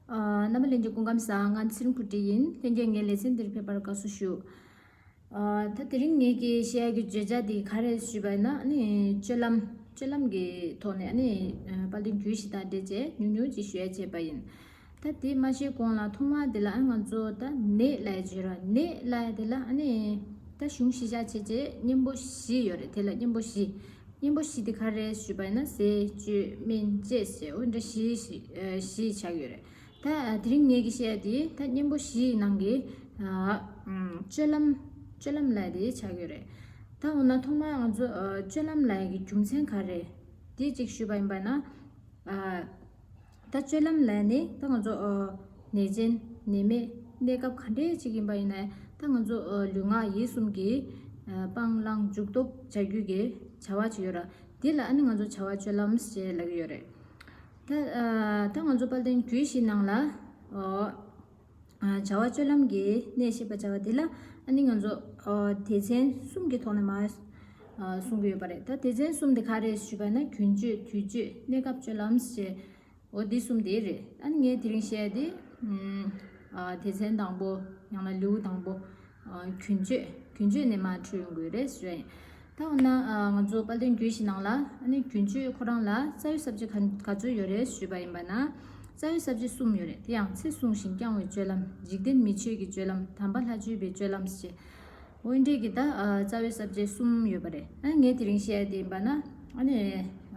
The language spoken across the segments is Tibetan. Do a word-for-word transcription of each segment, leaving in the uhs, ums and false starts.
ཨ། རྣམ་པ་ལྷན་རྒྱས་སྐུ་ཁམས་བཟང་། ང་ཚེ་རིང་སྐུ་བགྲེས་ཡིན། ལྷན་རྒྱས་ངའི་ལེ་ཚན་འདིར་ཕེབས་པར་དགའ་བསུ་ཞུ། ཨ། ད་དེ་རིང་ངེད་ཀྱིས་བཤད་ཡག་གི་བརྗོད་བྱ་འདི་ག་རེ་ཞུས་པ་ཡིན་ན། ཨ་ནི་སྤྱོད་ལམ། སྤྱོད་ལམ་གྱི་ཐོག་ནས་ཨ་ནི་དཔལ་ལྡན་རྒྱུད་བཞི་དང་འབྲེལ་བྱས་ཉུང་ཉུང་ཅིག་ཞུ་ཡ་བྱས་པ་ཡིན། ད་དེ་མ་བཤད་གོང་ལ་ཐོག་མ་དེ་ལ་ཨ་ང་ཚོ་ད་ནད་ལབ་ཡ་བརྗོད་ར། ནད་ལབ་ཡ་དེ་ལ་ཨ་ནི་ད་གཞུང་གཞི་བཞག་བྱས་བྱས་གཉེན་པོ་བཞི་ཡོད་རེད། དེ་ལ་གཉེན་པོ་བཞི། གཉེན་པོ་བཞི་དེ་ག་རེ་ཞུས་པ་ཡིན་ན། ཟས་སྤྱོད་སྨན་དཔྱད་ཟེར། འོ་འདྲ་བཞི་ཞིག་ཨ་བཞི་ཆགས་ཡོད་རེད། ད་དེ་རིང་ངེད་ཀྱིས་བཤད་ཡ་དེ་ད་གཉེན་པོ་བཞི་ཡི་ནང་གི་ཨ་ཨམ་སྤྱོད་ལམ། སྤྱོད་ལམ་ལབ་ཡ་དེ་ཆགས་ཡོད་རེད། ད་འོ་ན་ཐོག་མར་ང་ཚོ་ཨ་སྤྱོད་ལམ་ལབ་ཡ་གི་རྒྱུ་མཚན་ག་རེ་དེ་གཅིག་ཞུས་པ་ཡིན་པ་ན། ཨ་ད་སྤྱོད་ལམ་ལབ་ནི་ད་ང་ཚོ་ཨ་ནད་ཅན་ནད་མེད་གནས་སྐབས་ག་འདྲས་ཅིག་ཡིན་པ་ཡིན་ན་ད་ང་ཚོ་ཨ་ལུས་ངག་ཡིད་གསུམ་གྱི་ཨ་སྤང་བླང་འཇུག་ལྡོག་བྱ་རྒྱུ་གི་བྱ་བ་ཅིག་ཡོད་ར། དེ་ལ་ཨ་ནི་ང་ཚོ་བྱ་བ་སྤྱོད་ལམ་ཞེས་ལབ་ཀྱི་ཡོད་རེད། ད་ཨ་ད་ང་ཚོ་དཔལ་ལྡན་རྒྱུད་བཞིའི་ནང་ལ་ཨོ་ཨ་བྱ་བ་སྤྱོད་ལམ་གྱི་གནད་བཤད་པ་བྱ་བ་འདི་ལ་ཨ་ནི་ང་ཚོ་ཨོ་སྡེ་ཚན་གསུམ་གྱི་ཐོག་ནས་མར་ཨ་གསུང་གི་ཡོད་པ་རེད། ད་སྡེ་ཚན་གསུམ་དེ་ག་རེ་ཞུས་པ་ན། རྒྱུན་སྤྱོད། དུས་སྤྱོད། གནས་སྐབས་སྤྱོད་ལམ་ཞེས། འོ་འདི་གསུམ་དེ་རེད། ཨ་ནི་ངས་དེ་རིང་བཤད་ཡ་དེ་ཨ་སྡེ་ཚན་དང་པོ་ཡང་ན་ལེའུ་དང་པོ་ཨ་རྒྱུན་སྤྱོད། རྒྱུན་སྤྱོད་ནས་མར་འཁྲུལ་ཡོང་གི་རེད་ཞུ་ཡ་ཡིན། ད་འོ་ན་ཨ་ང་ཚོ་དཔལ་ལྡན་རྒྱུད་བཞི་ནང་ལ་ཨ་ནི་རྒྱུན་སྤྱོད་ཁོ་རང་ལ་རྩ་བའི་ས་བཅད་ག་ག་ཚོད་ཡོད་རེད་ཞུས་པ་ཡིན་པ་ན། རྩ་བའི་ས་བཅད་གསུམ་ཡོད་རེད། དེ་ཡང་ཚེ་བསྲུང་ཞིང་བསྐྱང་བའི་སྤྱོད་ལམ། འཇིག་རྟེན་མི་ཆོས་ཀྱི་སྤྱོད་ལམ། དམ་པ་ལྷ་མཆོད་པའི་སྤྱོད་ལམ་ཞེས། འོ་འདྲས་ཀྱི་ད་ཨ་རྩ་བའི་ས་བཅད་གསུམ་ཡོད་པ་རེད། ཨ་ངས་དེ་རིང་བཤད་ཡ་དེ་ཡིན་པ་ན། ཨ་ནི་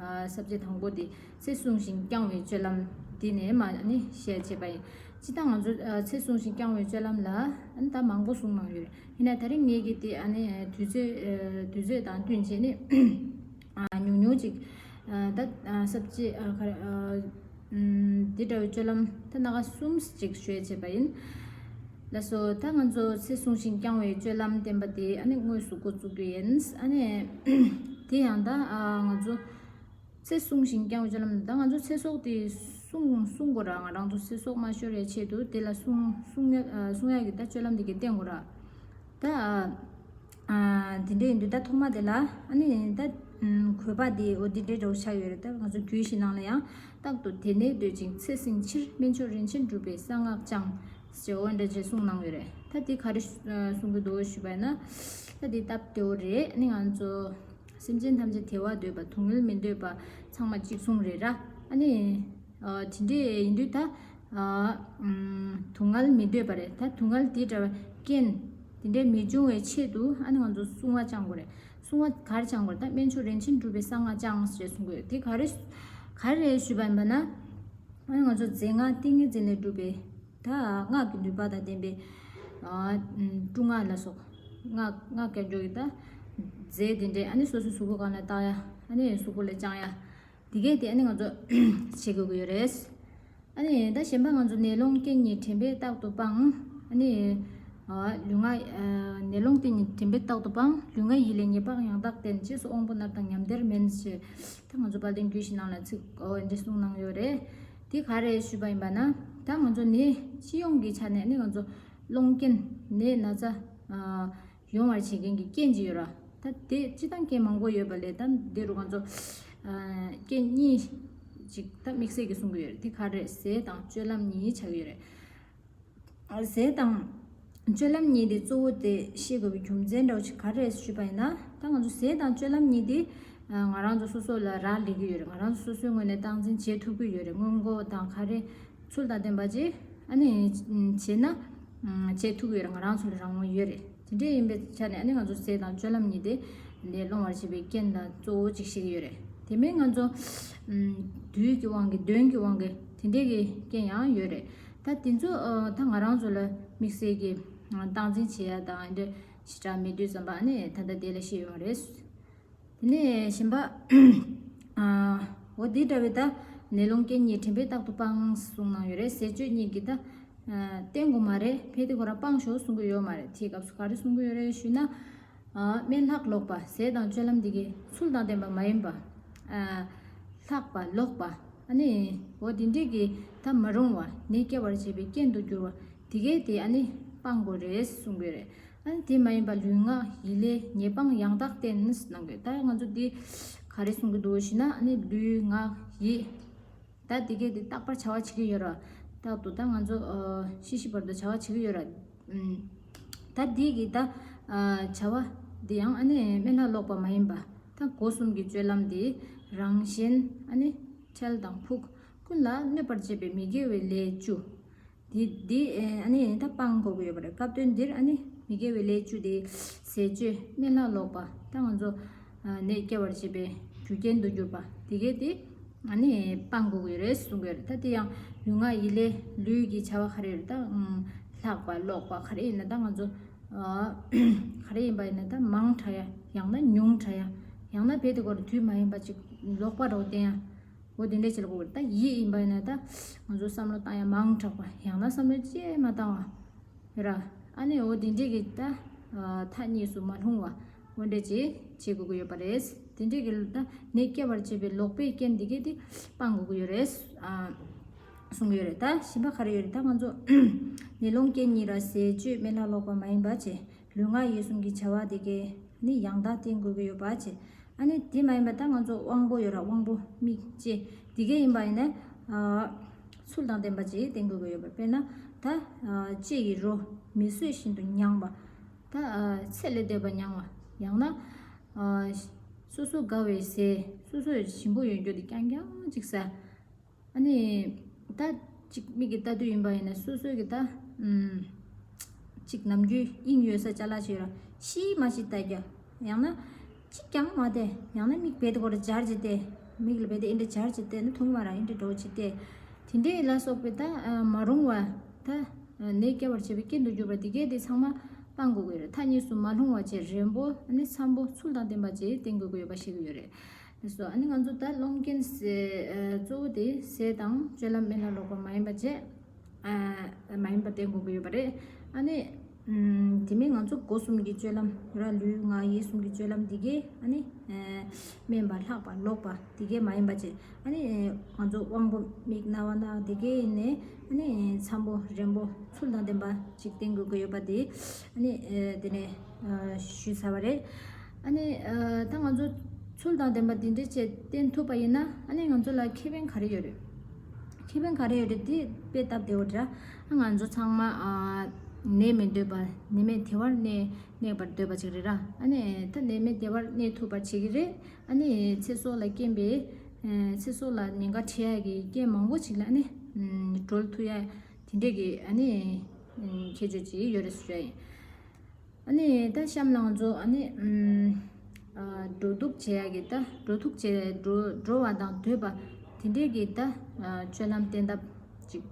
ཨ་ས་བཅད་དང་པོ་དེ་ཚེ་བསྲུང་ཞིང་བསྐྱང་བའི་སྤྱོད་ལམ་དེ་ནས་མར་ཨ་ནི་བཤད་བྱས་པ་ཡིན། སྤྱིར་བཏང་ང་ཚོ་ཨ་ཚེ་བསྲུང་ཞིང་བསྐྱང་བའི་སྤྱོད་ལམ་ལ་ཨ་ནི་ད་མང་པོ་གསུངས་གནང་ཡོད་རེད། ཡིན་ན་དེ་རིང་ངེད་ཀྱིས་དེ་ཨ་ནི་དུས་ཚོད་ཨ་དུས་ཚོད་དང་བསྟུན་བྱས་ནས་ཨ་ཉུང་ཉུང་ཅིག་ཨ་ད་ཨ་ས་བཅད་ཨ་ག་རེ་ཨ་ཨམ་འདི་འདྲ་བའི་སྤྱོད་ལམ་ད་སྣ་ཁ་གསུམ་ཅིག་ཞུ་ཡ་བྱས་པ་ཡིན། ལགས་སོ། ད་ང་ཚོ་ཚེ་བསྲུང་ཞིང་བསྐྱང་བའི་སྤྱོད་ལམ་བསྟན་པ་དེ་ཨ་ནི་དངོས་སུ་འགོ་བཙུགས་རྒྱུ་ཡིན། ཨ་ནི་དེ་ཡང་ད་ཨ་ང་ཚོ་ཚེ་བསྲུང་ཞིང་བསྐྱང་བའི་སྤྱོད་ལམ། ད་ང་ཚོ་ཚེ་སྲོག་དེ་བསྲུང་བསྲུང་དགོས་ར། ང་རང་ཚོ་ཚེ་སྲོག་མ་ཤོར་བའི་ཆེད་དུ་དེ་ལ་བསྲུང་བསྲུང་ཡ་ཨ་བསྲུང་ཡ་གི་ད་སྤྱོད་ལམ་དེ་གི་བསྟེན་དགོས་ར། ད་ཨ་དེ་འདྲ་ཡིན་དུས་ད་ཐོག་མ་དེ་ལ་ཨ་ནི་ད་ཨམ་གོས་པ་དེ་འོ་དེ་འདྲའི་འདྲ་བོ་ཆགས་ཡོད་རེད། ད་ང་ཚོ་རྒྱུད་བཞི་ནང་ལ་ཡང་རྟག་ཏུ་དེ་ནས་སྡོད་ཅིང་ཚེ་བསྲིང་ཕྱིར། སྨན་མཆོག་རིན་ཆེན་སྒྲུབ་པའི་གསང་སྔགས་བགྱང་ཞེས་འོ་འདྲ་བྱས་གསུངས་གནང་ཡོད་རེད། ད་དེ་ག་རེ་ཨ་གསུང་གི་འདུག་ཞུས་པ་ཡིན་ན། ད་དེ་སྟབས་བདེ་བོ་རེད། ཨ་ནི་ང་ཚོ་སེམས་ཅན་ཐམས་ཅད་བདེ་བ་འདོད་པ། སྡུག་བསྔལ་མི་འདོད་པ་ཚང་མ་གཅིག་མཚུངས་རེད་ར། ཨ་ནི་ཨ་དེ་འདྲས་ཡིན་དུས་ད་ཨ་ཨམ་སྡུག་བསྔལ་མི་འདོད་པ་རེད། ད་སྡུག་བསྔལ་དེ་འདྲ་བ་རྐྱེན་དེ་འདྲས་མི་འབྱུང་བའི་ཆེད་དུ་ཨ་ནི་ང་ཚོ་བསྲུང་བ་བཅང་དགོས་རེད། བསྲུང་བ་ག་རེ་བཅང་དགོས་རེད། ད་སྨན་མཆོག་རིན་ཆེན་སྒྲུབ་པའི་གསང་སྔགས་བགྱང་ཞེས་གསུང་གི་ཡོད། དེ་ག་རེ་ག་རེ་རེད་ཞུས་པ་ཡིན་པ་ན། ཨ་ནི་ང་ཚོ་རྫས་སྔགས་ཏིང་ངེ་འཛིན་ལས་གྲུབ་པའི་ད་སྔགས་ཀྱི་ནུས་པ་དང་ལྡན་པའི་ཨ་ཨམ་དཀྲུག་སྔགས་ལ་སོགས་སྔགས་སྔགས་ཀྱི་འཇོག་གི་ད་རྫས་དེ་འདྲས་ཨ་ནི་སོ་སོའི་གཟུགས་པོ་སྒང་ལ་བཏགས་ཡ། ཨ་ནི་གཟུགས་པོ་ལ་བཅང་ཡ། འདི་གས་དེ་ཨ་ནི་ང་ཚོ་བྱེད་དགོས་ཀྱི་ཡོད་རེད། ཨ་ནི་ད་གཞན་པ་ང་ཚོ་ནད་སློང་རྐྱེན་གཉིས་དྲན་པས་རྟག་ཏུ་སྤང་། ཨ་ནི་ཨ་ལུས་ངག་ཨ་ནད་སློང་རྐྱེན་གཉིས་དྲན་པས་རྟག་ཏུ་སྤང་། ལུས་ངག་ཡིད་ལས་ཉེས་པ་ཡང་དག་བསྟེན། རྗེས་སུ་དབང་པོ་མནར་དང་ཉམས་བདེར་མིན་ཞེས། ད་ང་ཚོ་དཔལ་ལྡན་རྒྱུད་བཞི་ནང་ལ་ཚིག་འོ་འདི་གསུངས་གནང་ཡོད་རེད། དེ་ག་རེ་ཞུས་པ་ཡིན་པ་ན། ད་ང་ཚོ་ནད་སྤྱི་ཡོངས་ཀྱི་ཆ་ནས་ནི་ང་ཚོ་སློང་རྐྱེན་ནད་ན་ཚ་ཨ་ཡོང་བར་བྱེད་མཁན་གྱི་རྐྱེན་ཅིག་ཡོད་ར། ད་དེ་སྤྱིར་བཏང་རྐྱེན་མང་པོ་ཡོད་པ་ལས་ད་འདི་རུ་ང་ཚོ་ཨ་རྐྱེན་གཉིས་ཅིག་ད་དམིགས་བསལ་གྱི་གསུང་གི་ཡོད་རེད། དེ་ག་རེ་ཟས་དང་སྤྱོད་ལམ་གཉིས་ཆགས་ཀྱི་ཡོད་རེད། ཟས་དང་སྤྱོད་ལམ་གཉིས་དེ་གཙོ་བོ་དེ་ཤེས་དགོས་པའི་རྒྱུ་མཚན་འདྲ་བོ་ཅིག་ག་རེ་རེད་ཞུས་པ་ཡིན་ན། ད་ང་ཚོ་ཟས་དང་སྤྱོད་ལམ་གཉིས་དེ་ང་རང་ཚོ་སོ་སོ་ལ་རག་ལས་ཀྱི་ཡོད་རེད། ང་རང་ཚོ་སོ་སོའི་ངོས་ནས་སྟངས་འཛིན་བྱེད་ཐུབ་ཀྱི་ཡོད་རེད། སྔོན་འགོག་དང་ག་རེ་ཚུལ་དང་ལྡན་པ་ཅིག་ཨ་ནི་བྱེད་ན་བྱེད་ཐུབ་ཀྱི་ཡོད་རེད། ང་རང་ཚོ་ལ་རང་དབང་ཡོད་རེད། དེ་འདྲ་ཡིན་པའི་ཆ་ནས་ཨ་ནི་ང་ཚོ་ཟས་དང་སྤྱོད་ལམ་གཉིས་དེ་ནད་སློང་བར་བྱེད་པའི་རྐྱེན་དང་གཙོ་བོ་ཅིག་ཤེས་ཀྱི་ཡོད་རེད། དེ་མིན་ང་ཚོ་ཨམ་དུས་ཀྱི་དབང་གིས་གདོན་གྱི་དབང་གིས་དེ་འདྲའི་གི་རྐྱེན་ཡང་ཡོད་རེད། ད་དེ་ཚོ་ཨ་ད་ང་རང་ཚོ་ལ་དམིགས་བསལ་གྱི་ཨ་སྟངས་འཛིན་བྱེད་ཡ་དང་འདྲ་ཞེ་དྲག་མེད་དུས་ཙམ་པ་ཨ་ནི་ད་ལྟ་དེ་ལ་ཤེས་ཡོང་རེད། དེ་ནས་གཞན་པ་ཨ་འོ་འདི་འདྲ་བའི་ད་ནད་སློང་རྐྱེན་གཉིས་དྲན་པས་རྟག་ཏུ་སྤང་གསུངས་གནང་ཡོད་རེད། ཟས་སྤྱོད་གཉིས་ཀྱི་ད་ཨ་བསྟེན་དགོས་མ་རེད། ཕལ་དེ་ཁོ་རང་སྤང་ཤོག་གསུང་གི་ཡོད་མ་རེད། དེའི་སྐབས་སུ་ག་རེ་གསུང་གི་ཡོད་རེད་ཞུས་ན། ཨ་དམན་ལྷག་ལོག་པ། ཟས་དང་སྤྱོད་ལམ་འདི་གའི་ཚུལ་དང་ལྡན་པ་མ་ཡིན་པ། ཨ་ལྷག་པ་ལོག་པ། ཨ་ནི་འོ་དེ་འདྲས་ཀྱི་ད་མ་རུང་བ་ནད་སྐྱེ་བར་བྱེད་པའི་རྐྱེན་དུ་འགྱུར་བ་དེ་གའི་དེ་ཨ་ནི་སྤང་དགོས་རེད་གསུང་གི་རེད། ཨ་ནི་དེ་མ་ཡིན་པ་ལུས་ངག་ཡིད་ལས་ཉེས་སྤང་ཡང་དག་བསྟེན་གནང་གི། ད་ང་ཚོ་འདི་ག་རེ་གསུང་གི་འདུག་ཞུས་ན། ཨ་ནི་ལུས་ངག་ཡིད། ད་དེ་གས་དེ་རྟག་པར་བྱ་བ་བྱེད་ཀྱི་ཡོད་ར། རྟག་ཏུ་ད་ང་ཚོ་ཨ་ཤི་ཤི་བར་དུ་བྱ་བ་བྱེད་ཀྱི་ཡོད་ར། ཨུམ། ད་འདི་གི་ད་ཨ་བྱ་བ་འདི་ཡང་ཨ་ནི་དམན་ལྷག་ལོག་པ་མ་ཡིན་པ། ད་སྒོ་གསུམ་གྱི་སྤྱོད་ལམ་འདི་རང་གཞན་ཨ་ནི་འཕྲལ་དང་ཕུགས་ཀུན་ལ་གནོད་པར་བྱེད་པའི་མི་དགེ་བའི་ལས་བཅུ། འདི་འདི་ཨ་ནི་ད་སྤང་དགོས་ཀྱི་ཡོད་པ་རེད། སྐབས་དོན་འདིར་ཨ་ནི་མི་དགེ་བའི་ལས་བཅུ་དེ་ཟས་སྤྱོད་དམན་ལྷག་ལོག་པ། ད་ང་ཚོ་ཨ་ནད་སྐྱེ་བར་བྱེད་པའི་རྒྱུ་རྐྱེན་དུ་གྱུར་པ་དེ་གས་དེ་ཨ་ནི་སྤང་དགོས་ཀྱི་ཡོད་རེད་གསུང་གི་ཡོད་རེད། ད་དེ་ཡང་ལུས་ངག་ཡིད་ལས་ལུས་ཀྱི་བྱ་བ་ག་རེ་ཡོད་རེད། ད་ལྷག་པ་ལོག་པ་ག་རེ་ཡིན་ན་ད་ང་ཚོ་ཨ་ག་རེ་ཡིན་པ་ཡིན་ན་ད་མང་དྲགས་ཡ་ཡང་ན་ཉུང་དྲགས་ཡ་ཡང་ན་རྦད་དེ་ཁོ་རང་དུས་མ་ཡིན་པ་ཅིག་ལོག་པ་རོ་བསྟན་ཡ། འོ་དེ་འདྲས་བྱེད་ལ་གོ་བར། ད་ཡིད་ཡིན་པ་ཡིན་ན་ད་ང་ཚོ་བསམ་བློ་བཏང་ཡ་མང་དྲགས་པ་ཡང་ན་བསམ་བློ་ཅི་མ་བཏང་བ་ར། ཨ་ནི་འོ་དེ་འདྲས་ཀྱི་ད་ཐག་ཉེ་སུ་མ་ལྷུང་བ་འོ་འདྲས་ཅིག་བྱེད་དགོས་ཀྱི་ཡོད་པ་རེད། དེ་འདྲས་ཀྱི་ད་ནད་སྐྱེ་བར་བྱེད་པའི་ལོག་པའི་རྐྱེན་འདི་གས་དེ་སྤང་དགོས་ཀྱི་ཡོད་རེད་གསུང་གི་ཡོད་རེད། ད་གཞན་པ་ག་རེ་ཡོད་རེད། ད་ང་ཚོ་ནད་སློང་རྐྱེན་གཉིས་ར་ཟས་སྤྱོད་དམན་ལྷག་ལོག་པ་མ་ཡིན་པ་བྱས། ལུས་ངག་ཡིད་གསུམ་གྱི་བྱ་བ་དེ་གས་ནི་ཡང་དག་བསྟེན་དགོས་ཀྱི་ཡོད་པ་བྱས། ཨ་ནི་དེ་མ་ཡིན་པ་ད་ང་ཚོ་དབང་པོ་ཡོད་ར། དབང་པོ་མིག་ལྕེ་དེ་གས་ཡིན་པ་ཡིན་ན་ཨ་ཚུལ་དང་ལྡན་པ་ཅིག་བསྟེན་དགོས་ཀྱི་ཡོད་པ། དཔེར་ན་ད་ཨ་ལྕེ་ཡི་རོ་མིག་ཟོས་བཞིན་དུ་མྱང་བ། ད་ཨ་ཚད་ལས་འདས་པ་མྱང་བ། ཡང་ན་ཨ་སོ་སོ་དགའ་བའི་ཟས་སོ་སོ་ཞིམ་པོ་ཡོད་རྒྱུ་དེ་རྐྱང་རྐྱང་ཅིག་ཟ། ཨ་ནི་ད་ཅིག་མིག་གིས་ལྟ་དུས་ཡིན་པ་ཡིན་ན་སོ་སོ་གི་ད་ཨུམ་ཅིག་ནམ་རྒྱུན་དབྱིངས་ཡོད་ས་ཅ་ལག་ཅིག་ཡོད་ར། ཤི་མ་ཤི་ལྟ་རྒྱུ། ཡང་ན་ཅིག་ཀྱང་མ་བལྟས། ཡང་ན་མིག་བལ་དེ་སྐོར་སྦྱར་ཅིག་བལྟས། མིག་ལ་བལ་དེ་ཨེ་འདྲ་སྦྱར་ཅིག་བལྟས་ན་མཐོང་གི་མ་ར། ཨེ་འདྲ་འགྲོ་ཅིག་བལྟས། དེ་འདྲའི་ལ་སོགས་པའི་ད་ཨ་མ་རུང་བ་ད་ཨ་ནད་སྐྱེ་བར་བྱེད་པའི་རྐྱེན་དུ་གྱུར་པ་དེ་གས་དེ་ཚང་མ་སྤང་དགོས་ཀྱི་ཡོད་རེད། ཐག་ཉེ་སུ་མ་ལྷུང་བ་བྱས། རན་པོ་ཨ་ནི་འཚམ་པོ་ཚུལ་དང་ལྡན་པ་བྱས་བསྟེན་དགོས་ཀྱི་ཡོད་པ་ཤེས་ཀྱི་ཡོད་རེད། ལགས་སོ། ཨ་ནི་ང་ཚོ་ད་སློང་རྐྱེན་ཟེར་ཨ་གཙོ་བོ་དེ་ཟས་དང་སྤྱོད་ལམ་དམན་ལྷག་ལོག་པ་མ་ཡིན་པ་བྱས། ཨ་མ་ཡིན་པ་བསྟེན་དགོས་ཀྱི་ཡོད་པ་རེད། ཨ་ནི་ཨམ་དེ་མིན་ང་ཚོ་སྒོ་གསུམ་གྱི་སྤྱོད་ལམ་ར། ལུས་ངག་ཡིད་གསུམ་གྱི་སྤྱོད་ལམ་འདི་གས་ཨ་ནི་ཨ་དམན་པ་ལྷག་པ་ལོག་པ་འདི་གས་མ་ཡིན་པ་བྱས། ཨ་ནི་ང་ཚོ་དབང་པོ་མིག་རྣ་བ་སྣ་འདི་གས་ནས་ཨ་ནི་འཚམ་པོ་རན་པོ་ཚུལ་དང་ལྡན་པ་ཅིག་བསྟེན་དགོས་ཀྱི་ཡོད་པ་དེ་ཨ་ནི་ཨ་དེ་ནས་ཨ་ཞུས་ཚར་བ་རེད། ཨ་ནི་ཨ་ད་ང་ཚོ་ཚུལ་དང་ལྡན་པ་འདི་འདྲ་བྱས་བསྟེན་ཐུབ་པ་ཡིན་ན་ཨ་ནི་ང་ཚོ་ལ་ཁེ་ཕན་ག་རེ་ཡོད་རེད། ཁེ་ཕན་ག་རེ་ཡོད་རེད། འདི་དཔེ་སྟབས་བདེ་བོ་འདྲ། ཨ་ང་ཚོ་ཚང་མ་ཨ་ནད་མི་འདོད་པ་ནད་མེད་བདེ་བར་གནས་གནས་པར་འདོད་པ་ཅིག་རེད་ར། ཨ་ནི་ད་ནད་མེད་བདེ་བར་གནས་ཐུབ་པ་བྱེད་ཀྱི་རེད། ཨ་ནི་ཚེ་སྲོག་ལ་རྐྱེན་པས་ཨ་ཚེ་སྲོག་ལ་ཉེན་ཁ་འཕྲད་ཡ་གི་རྐྱེན་མང་པོ་ཅིག་ལ་ཨ་ནི་ཨམ་གྲོལ་ཐུབ་ཡ་དེ་འདྲས་ཀྱི་ཨ་ནི་ཨམ་ཁྱད་ཆོས་ཅིག་ཡོད་རེད་ཟེར་ཡ་ཡིན། ཨ་ནི་ད་གཤམ་ལ་ང་ཚོ་ཨ་ནི་ཨམ་ཨ་འགྲོ་འདུག་བྱེད་ཡ་གི་ད་འགྲོ་འདུག་བྱེད་འགྲོ་འགྲོ་བ་དང་སྡོད་པ་དེ་འདྲས་ཀྱི་ད་ཨ་སྤྱོད་ལམ་བསྟེན་ཐབས་ཅིག་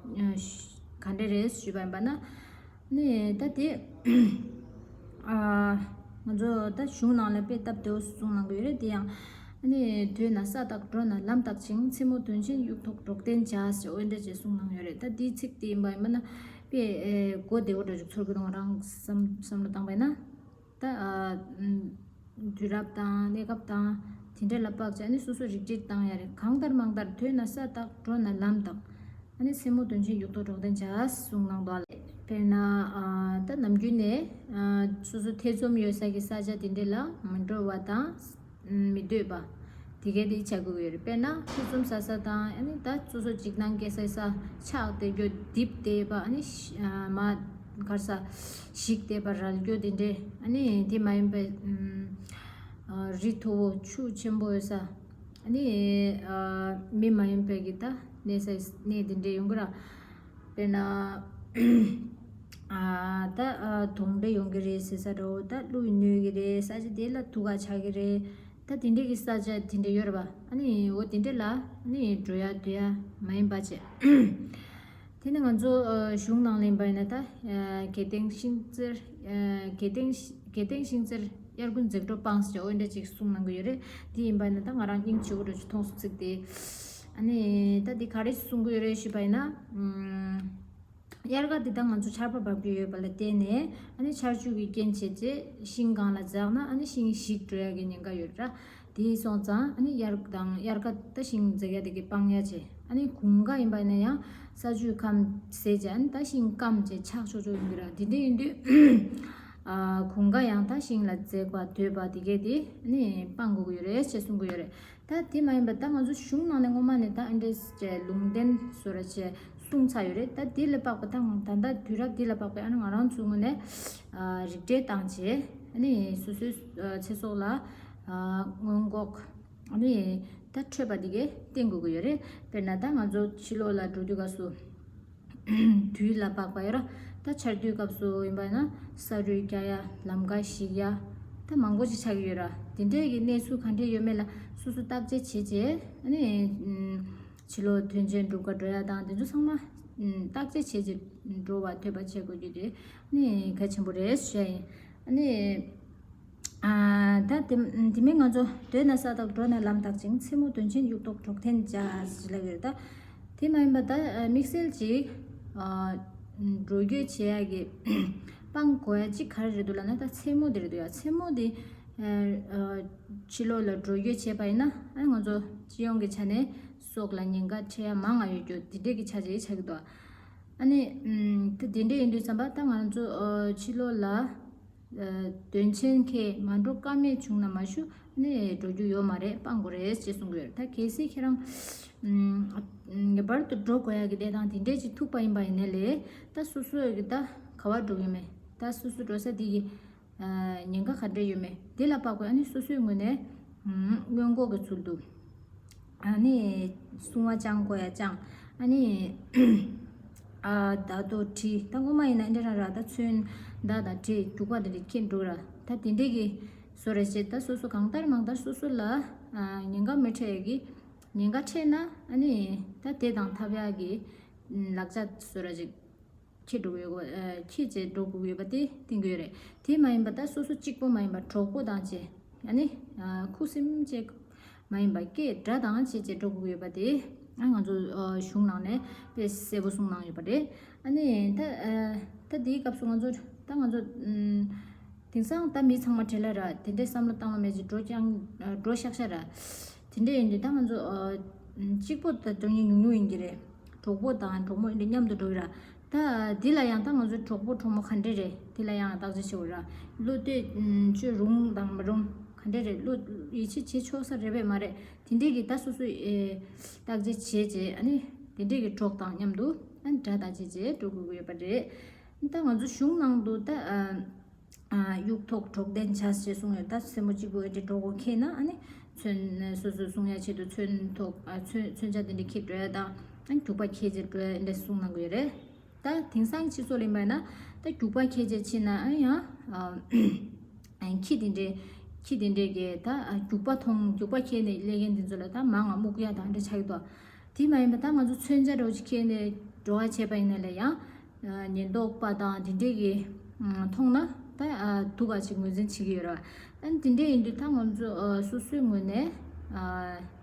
ཨ་ག་འདྲས་རེད་ཞུས་པ་ཡིན་པ་ན། ཨ་ནི་ད་དེ་ཨ་ང་ཚོ་ད་གཞུང་ནང་ལ་དཔེ་སྟབས་བདེ་བོ་གསུངས་གནང་གི་ཡོད་རེད། དེ་ཡང་ཨ་ནི་དུས་ན་ས་དག་གྲོ་ན་ལམ་དག་ཅིང་། མཚན་མོ་དོན་ཆེན་དབྱུག་ཐོགས་གྲོགས་དན་བྱ་ཞེས་འོ་འདྲ་ཅིག་གསུངས་གནང་ཡོད་རེད། ད་དེའི་ཚིག་དེ་ཡིན་པ་ཡིན་པ་ན། དཔེ་ཨེ་གོ་བདེ་བོ་འདྲ་ཅིག་ཚོར་གི་འདུག་རང་བསམ་བསམ་བློ་བཏང་པས་ན། ད་ཨ་ཨམ་དུས་རབས་དང་གནས་སྐབས་དང་དེ་འདྲ་ལ་དཔག་བྱས་ནས་སོ་སོ་རིགས་སྒྲེ་བཏང་ཡ་རེད། གང་ལྟར་མང་ལྟར་དུས་ན་ས་དག་གྲོ་ན་ལམ་དག་ཨ་ནི་མཚན་མོ་དོན་ཆེན་དབྱུག་ཐོགས་གྲོགས་དན་བྱ་གསུངས་གནང་འདུག་ལ། དཔེར་ན་ཨ་ད་ནམ་རྒྱུན་ནས་ཨ་སོ་སོ་ཐེ་ཚོམ་ཡོད་ས་གི་ས་ཆ་དེ་འདྲ་ལ་མི་འགྲོ་བ་དང་། མི་འདོད་པ། དེ་གས་དེ་བྱ་དགོས་ཀྱི་ཡོད་རེད། དཔེར་ན་ཐེ་ཚོམ་ཟ་ས་དང་ཨ་ནི་ད་སོ་སོ་འཇིགས་སྣང་སྐྱེ་ས་ས་ཆགས་བསྡད་རྒྱུ་རྡིབ་བསྡད་པ་ཨ་ནི་ཤ་ཨ་མ་གར་ས་ཞིག་བསྡད་པ་རལ་རྒྱུ་དེ་འདྲས་ཨ་ནི་དེ་མ་ཡིན་པའི་ཨམ་ཨ་རི་མཐོ་བོ་ཆུ་ཆེན་པོ་ཡོད་ས་ཨ་ནི་ཨ་མི་མ་ཡིན་པའི་གི་ད་གནས་ས་གནས་དེ་འདྲས་ཡོང་གི་ར། དཔེར་ན་ཨ་ད་ཨ་དོང་འདྲེ་ཡོང་གི་རེད་ཟེར་ས་འདྲ་བོ། ད་ཀླུ་ཡིས་གནོད་ཀྱི་རེད། ས་ཆ་དེ་ལ་དུག་ག་ཆགས་ཀྱི་རེད། ད་དེ་འདྲས་ཀྱི་ས་ཆ་དེ་འདྲས་ཡོད་རེད་པ། ཨ་ནི་འོ་དེ་འདྲས་ལ་ཨ་ནི་འགྲོ་ཡ་སྡོད་ཡ་མ་ཡིན་པ་བྱས། དེ་ནི་ང་ཚོ་ཨ་གཞུང་ནང་ལེན་པ་ཡིན་ན་ད་ཨ་གལ་ཏེ་ཤིང་རྩེར་ཨ་གལ་ཏེ་གལ་ཏེ་ཤིང་རྩེར་དབྱར་དགུན་འཛེག་འགྲོ་སྤངས་ཟེར་འོ་འདྲ་ཅིག་གསུངས་གནང་གི་ཡོད་རེད། དེ་ཡིན་པ་ཡིན་ན་ད་ང་རང་སྙིང་རྗེ་བོ་འདྲ་ཅིག་མཐོང་སོང་ཚིག་དེ། ཨ་ནི་ད་འདི་ག་རེ་གསུང་གི་ཡོད་རེད་ཞུས་པ་ཡིན་ན། ཨམ། དབྱར་ཁ་འདི་ད་ང་ཚོ་ཆར་པ་འབབ་ཀྱི་ཡོད་པ་ལ་བརྟེན་ནས་ཨ་ནི་ཆར་ཆུ་གི་རྐྱེན་བྱས་རྗེས་ཤིང་གང་ལ་འཛེགས་ན་ཨ་ནི་ཤིང་ཞིག་འགྲོ་ཡ་གི་ཉེན་ཁ་ཡོད་ར། དེ་སོང་ཙང་ཨ་ནི་དབྱར་དང་དབྱར་ཁ་ད་ཤིང་འཛེག་ཡ་དེ་གི་སྤང་ཡ་བྱས། ཨ་ནི་དགུན་ཁ་ཡིན་པ་ཡིན་ན་ཡང་ས་ཆུ་ཁམས་ཟད་བྱས་ཨ་ནི་ད་ཤིང་སྐམ་བྱས་ཆག་ཆོག་ཆོག་ཡོང་གི་ར། དེ་འདྲ་ཡིན་དུས་ཨ་དགུན་ཁ་ཡང་ད་ཤིང་ལ་འཛེག་པ་སྡོད་པ་དེ་གས་དེ་ཨ་ནི་སྤང་དགོས་ཀྱི་ཡོད་རེད་ཅེས་གསུང་གི་ཡོད་རེད། ད་དེ་མ་ཡིན་པ་ད་ང་ཚོ་གཞུང་ནང་ནས་སྔོན་མ་ནས་ད་ཨ་འདྲས་བྱས་ལུང་བསྟན་བཟོ་ར་བྱས་ གསུངས་ཚར་ཡོད་རེད། ད་འདི་ལ་དཔག་པ་ད་ད་ལྟ་དུས་རབས་འདི་ལ་དཔག་པའི་ཨ་ནི་ང་རང་ཚོའི་ངོས་ནས་ཨ་རིགས་འགྲེ་བཏང་བྱས་ཨ་ནི་སོ་སོའི་ཨ་ཚེ་སྲོག་ལ་ཨ་སྔོན་འགོག་ཨ་ནི་ད་འཕྲོད་པ་འདི་གས་བསྟེན་དགོས་ཀྱི་ཡོད་རེད། དཔེར་ན་ད་ང་ཚོ་ཕྱི་ལོགས་ལ་འགྲོ་དུས་སྐབས་སུ་དུས་ལ་དཔག་པ་ཡོད་ར། ད་ཆར་དུས་སྐབས་སུ་ཡིན་པ་ན་ས་རུད་རྒྱག་ཡ། ལམ་ཁ་ཞིག་ཡ། ད་མང་པོ་ཅིག་ཆགས་ཀྱི་ཡོད་ར། དེ་འདྲས་ཀྱི་གནས་ཚུལ་ག་འདྲས་ཡོད་མེད་ལ་སོ་སོ་བརྟག་དཔྱད་བྱེད་བྱས་ཨ་ནི་ཕྱི་ལོགས་དོན་ཆེན་སྒྲུབ་ག་འགྲོ་ཡ་དང་དེ་ཚོ་ཚང་མ་བརྟག་དཔྱད་བྱས་བྱས་འགྲོ་བ་ཐོས་པ་བྱེད་དགོས་རྒྱུ་དེ་ནི་གལ་ཆེན་པོ་རེད་ཞུ་ཡ་ཡིན། ཨ་ནི་ཨ་ད་དེ་དེ་མིན་ང་ཚོ་སྡོད་ན་ས་དང་འགྲོ་ན་ལམ་བརྟག་ཅིང་། མཚན་མོ་དོན་ཆེན་དབྱུག་ཐོག་གྲོགས་དན་བྱ་ཞེས་ལབ་ཡོད། ད་དེ་མ་ཡིན་པ་ད་དམིགས་བསལ་ཅིག་འགྲོ་སྐྱོད་བྱེད་ཡ་གི་སྤང་དགོས་ཡ་ཅིག་ག་རེ་རེད་འདུག་ལབ་ན་ད་མཚན་མོ་དེ་རེད་འདུག་ཡ། མཚན་མོ་དེ་ཕྱི་ལོགས་ལ་འགྲོ་སྐྱོད་བྱས་པ་ཡིན་ན་ཨ་ང་ཚོ་སྤྱི་ཡོངས་ཀྱི་ཆ་ནས་སྲོག་ལ་ཉེན་ཁ་འཕྲད་ཡ་མང་ང་ཡོད་རྒྱུ་དེ་འདྲས་ཀྱི་ཆ་ཅིག་ཆགས་ཀྱི་འདུག་ཨ་ནི་ད་དེ་འདྲས་ཡིན་དུས་ཙམ་པ་ད་ང་ཚོ་ཕྱི་ལོགས་ལ་དོན་ཆེན་ཁེ་མ་འགྲོ་ཀ་མེད་བྱུང་ན་མ་ཞུ་ནས་འགྲོ་རྒྱུ་ཡོད་མ་རེད། སྤང་དགོས་རེད་ཅེས་གསུང་གི་ཡོད་རེད། ད་གལ་སྲིད་ཁྱེད་རང་ངེས་པར་དུ་འགྲོ་དགོས་ཡ་གི་གནས་སྟངས་དེ་འདྲས་ཅིག་ཐུག་པ་ཡིན་པ་ཡིན་ནའི་ལས་ད་སོ་སོ་ཡ་གི་ད་ག་བ་འགྲོ་གི་མེད། ད་སོ་སོ་འགྲོ་ས་དེ་གི་ཉེན་ཁ་ག་འདྲས་ཡོད་མེད་དེ་ལ་དཔག་པའི་ཨ་ནི་སོ་སོའི་ངོས་ནས་སྔོན་འགོག་གི་ཚུལ་དུ། ཨ་ནི་སྲུང་བ་བཅང་དགོས་ཡ་བཅང་། ཨ་ནི་ཨ་ད་དོ་གྲི་ད་སྔོན་མ་ཡིན་ན་འདྲ་ར་ར་ད་ཚོན་མདའ་དང་གྲི་རྒྱུག་པ་དེ་འདྲ་ཁྱེར་འགྲོ་ར། ད་དེ་འདྲས་ཀྱི་བཟོ་ར་བྱེད། ད་སོ་སོ་གང་ལྟར་མང་ལྟར་སོ་སོ་ལ་ཉེན་ཁ་མི་འཕྲད་ཡ་གི་ཉེན་ཁ་འཕྲད་ན་ཨ་ནི་ད་དེ་དང་འཐབ་ཡ་གི་ལག་ཆ་བཟོ་ར་ཅིག་ཁྱེར་འགྲོ་གི་ཡོད། ཁྱེར་བྱས་འགྲོ་དགོས་ཡོད་པ་དེ་བསྟན་གྱི་ཡོད་རེད། དེ་མ་ཡིན་པ་ད་སོ་སོ་གཅིག་པོ་མ་ཡིན་པ་གྲོགས་པོ་དང་བཅས་ཨ་ནི་ཁུ་སིམ་བཅས་མ་ཡིན་པ་སྐད་སྒྲ་དང་བཅས་བཅས་འགྲོ་དགོས་ཡོད་པ་དེ་ཨ་ང་ཚོ་གཞུང་ནང་ནས་དཔེ་གསལ་པོ་གསུངས་གནང་ཡོད་པ་རེད། ཨ་ནི་ད་ད་དེའི་སྐབས་སུ་ང་ཚོ་ད་ང་ཚོ་དེང་སང་ད་མི་ཚང་མ་བྲེལ་ལ་ར་དེ་འདྲའི་བསམ་བློ་བཏང་བ་མེད་ཅིག་འགྲོ་ཀྱང་འགྲོ་ཤག་ཤག་ར། དེ་འདྲ་ཡིན་དུས་ད་ང་ཚོ་གཅིག་པོ་ད་འགྲོ་མཁན་ཉུང་ཉུང་ཡིན་གྱི་རེད། གྲོགས་པོ་དང་གྲོགས་མོ་འདི་མཉམ་དུ་འགྲོ་གི་ར། ད་འདི་ལ་ཡང་ད་ང་ཚོའི་གྲོགས་པོ་གྲོགས་མོ་ག་འདྲས་རེད། འདི་ལ་ཡང་བརྟག་དཔྱད་བྱེད་དགོས་ར། བློ་གཏད་བཅོལ་རུང་དང་མ་རུང་ག་འདྲས་རེད། བློ་ཡིད་ཆེས་བྱེད་ཆོག་ས་རེད་པས་མ་རེད། དེ་འདྲས་ཀྱི་ད་སོ་སོས་བརྟག་དཔྱད་བྱས་རྗེས་ཨ་ནི་དེ་འདྲས་ཀྱི་གྲོགས་དང་མཉམ་དུ་ཨ་ནི་སྒྲ་བརྟག་དཔྱད་བྱས་འགྲོ་དགོས་ཀྱི་ཡོད་པ་རེད། ད་ང་ཚོ་གཞུང་ནང་དུ་ད་དབྱུག་ཐོག་གྲོགས་ལྡན་བྱ་ཞེས་གསུངས་ཡོད། ད་སེན་མོ་གཅིག་པུ་འདི་འགྲོ་སྒོ་ཁེལ་ན་ཨ་ནི་མཚོན་སོ་སོའི་སྲུང་ཡ་ཆེད་དུ་མཚོན་ཐོག་མཚོན་མཚོན་ཆ་དེ་འདྲ་ཁྱེར་འགྲོ་ཡ་དང་ཨ་ནི་རྒྱུག་པ་ཁྱེར་རྗེས་འགྲོ་ཡ་འདྲ་གསུངས་གནང་གི་ཡོད་རེད། ད་དེང་སང་སྤྱི་ཚོགས་ལ་ཡིན་པ་ན་ད་རྒྱུག་པ་ཁྱེར་རྗེས་ཕྱིན་ན་ཨ་ཡང་ཁྱི་དེ་འདྲས་ཁྱི་དེ་འདྲས་ཀྱིས་ད་རྒྱུག་པ་མཐོང་རྒྱུག་པ་ཁྱེར་ནས་སླེབས་མཁན་དེ་ཚོ་ལ་ད་མང་ང་རྨུག་ཡ་དང་འདྲ་ཆགས་ཀྱི་འདུག་དེ་མ་ཡིན་པ་ད་ང་ཚོ་མཚོན་ཆ་འདྲ་བོ་ཅིག་ཁྱེར་ནས་འགྲོ་བ་བྱས་པ་ཡིན་ན་ལས་ཡང་ཉེན་རྟོག་པ་དང་དེ་འདྲས་ཀྱིས་མཐོང་ན་ད་སྡུག་ག་ཅིག་ངོས་འཛིན་བྱེད་ཀྱི་ཡོད་རེད་བ། ཨ་ནི་དེ་འདྲས་ཡིན་དུས་ད་ང་ཚོ་སོ་སོའི་ངོས་ནས་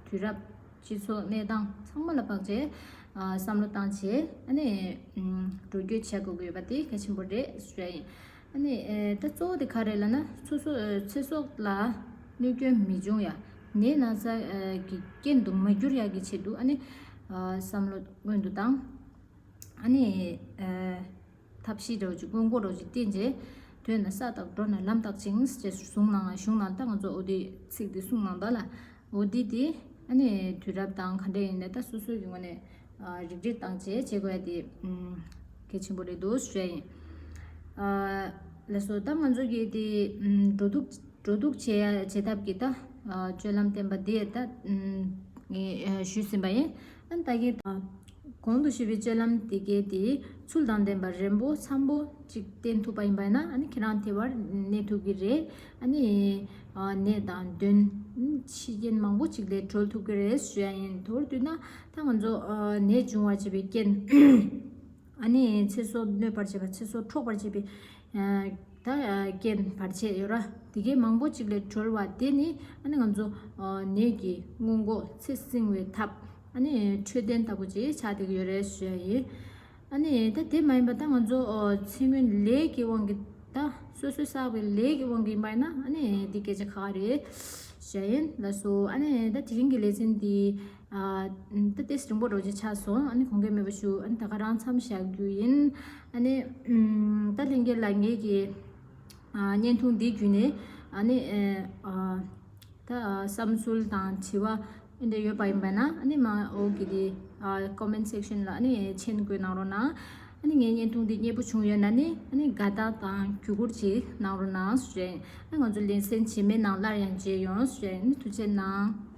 དུས་རབས་སྤྱི་ཚོགས་གནས་སྟངས་ཚང་མ་ལ་དཔག་བྱས་བསམ་བློ་བཏང་བྱས་ཨ་ནི་འགྲོ་སྐྱོད་བྱེད་དགོས་ཀྱི་ཡོད་པ་དེ་གལ་ཆེན་པོ་རེད་ཞུ་ཡ་ཡིན། ཨ་ནི་ཨེ་ད་གཙོ་བོ་དེ་ག་རེ་ལབ་ན་སོ་སོ་ཨེ་ཚེ་སྲོག་ལ་གནོད་སྐྱོན་མི་འབྱུང་ཡ་ནད་ན་ཚ་ཨེ་གི་རྐྱེན་དུ་མ་འགྱུར་ཡ་གི་ཆེད་དུ་ཨ་ནི་ཨ་བསམ་བློ་སྔོན་དུ་བཏང་ཨ་ནི་ཨེ་ཐབས་ཤེས་འདྲ་བོ་ཅིག་སྔོན་འགོག་འདྲ་བོ་ཅིག་བསྟེན་རྗེས་སྡོད་ན་ས་དང་འགྲོ་ན་ལམ་བརྟག་ཅིང་ཞེས་གསུངས་གནང་གཞུང་ནང་ད་ང་ཚོ་འོ་དེ་ཚིག་དེ་གསུངས་གནང་ད་ལ། འོ་དེ་དེ་ཨ་ནི་དུས་རབས་དང་ག་འདྲ་ཡིན་ནའི་ད་སོ་སོའི་གི་ངོས་ནས་ཨ་རིགས་འགྲེ་བཏང་བྱས་བྱེད་དགོས་ཡ་དེ་ཨམ་གལ་ཆེན་པོ་རེད་འདུག་ཞུ་ཡ་ཡིན། ཨ་ལགས་སོ། ད་ང་ཚོ་གི་དེ་ཨམ་འགྲོ་འདུག་འགྲོ་འདུག་བྱེད་ཡ་བྱེད་ཐབས་ཀྱི་ད་ཨ་སྤྱོད་ལམ་བསྟན་པ་དེ་ད་ཨམ་ངས་ཨ་ཞུས་ཟིན་པ་ཡིན། ཨ་ནི་ད་གིན་ཨ་གོང་དུ་ཞུས་པའི་སྤྱོད་ལམ་དེ་གའི་དེ་ཚུལ་དང་ལྡན་པ་རན་པོ་འཚམ་པོ་ཅིག་བསྟེན་ཐུབ་པ་ཡིན་པ་ཡིན་ན་ཨ་ནི་ཁྱེད་རང་དེ་བར་གནས་ཐུབ་ཀྱི་རེད། ཨ་ནི་ཨ་ནད་དང་གདོན་ཨ་ནི་འཆི་རྐྱེན་མང་པོ་ཅིག་ལས་གྲོལ་ཐུབ་ཀྱི་རེད་ཞུ་ཡ་ཡིན། མདོར་བསྡུས་ན་ད་ང་ཚོ་ཨ་ནད་འབྱུང་བར་བྱེད་པའི་རྐྱེན་ཨ་ནི་ཚེ་སྲོག་གནོད་པར་བྱེད་པ་ཚེ་སྲོག་འཕྲོག་པར་བྱེད་པའི་ཨ་ད་ཨ་རྐྱེན་བར་ཆད་ཡོད་ར། དེ་གའི་མང་པོ་ཅིག་ལས་གྲོལ་བ་དེ་ནི་ཨ་ནི་ང་ཚོ་ཨ་ནད་ཀྱི་སྔོན་འགོག་ཚེ་བསྲིང་བའི་ཐབས་ཨ་ནི་འཕྲོད་བསྟེན་ལྟ་བུ་ཅིག་ཆགས་བསྡད་ཀྱི་ཡོད་རེད་ཞུ་ཡ་ཡིན། ཨ་ནི་ད་དེ་མ་ཡིན་པ་ད་ང་ཚོ་ཨ་ཚེ་སྔོན་ལས་ཀྱི་དབང་གིས་ད་སོ་སོའི་བསགས་པའི་ལས་ཀྱི་དབང་གིས་ཡིན་པ་ཡིན་ན་ཨ་ནི་འདི་སྐད་ཆ་ཁག་རེད་ཞུ་ཡ་ཡིན་ལགས་སོ། ཨ་ནི་ད་དེ་རིང་གི་ལེ་ཚན་འདི་ཨ་ད་ཏོག་ཙམ་རིང་པོ་འདྲ་བོ་ཅིག་ཆགས་སོང་། ཨ་ནི་དགོངས་འགལ་མེད་པ་ཞུ། ཨ་ནི་ད་ག་རང་མཚམས་བཞག་རྒྱུ་ཡིན། ཨ་ནི་ཨམ་ད་ལྷན་རྒྱས་ལ་ངེད་ཀྱི་ཨ་བརྙན་ཐུང་འདི་བརྒྱུད་ནས་ཨ་ནི་ཨ་ད་བསམ་ཚུལ་དང་དྲི་བ་འདི་འདྲ་ཡོད་པ་ཡིན་པ་ན་ཨ་ནི་མ་འོག་གི་དེ་ ཨ་comment section ལ་ཨ་ནི་མཆན་འགོད་གནང་རོགས་གནང་། ཨ་ནི་ངའི་བརྙན་ཐུང་འདི་མཉེས་པོ་བྱུང་ཡོད་ན་ནི་ཨ་ནི་དགའ་རྟགས་དང་བརྒྱུད་སྐུར་ཅིག་གནང་རོགས་གནང་ཞུ་རེད། ཨ་ང་ཚོ་ལེ་ཚན་རྗེས་མའི་ནང་སླར་ཡང་མཇལ་ཡོང་ཞུ་རེད། ཨ་ནི་ཐུགས་རྗེ་གནང་།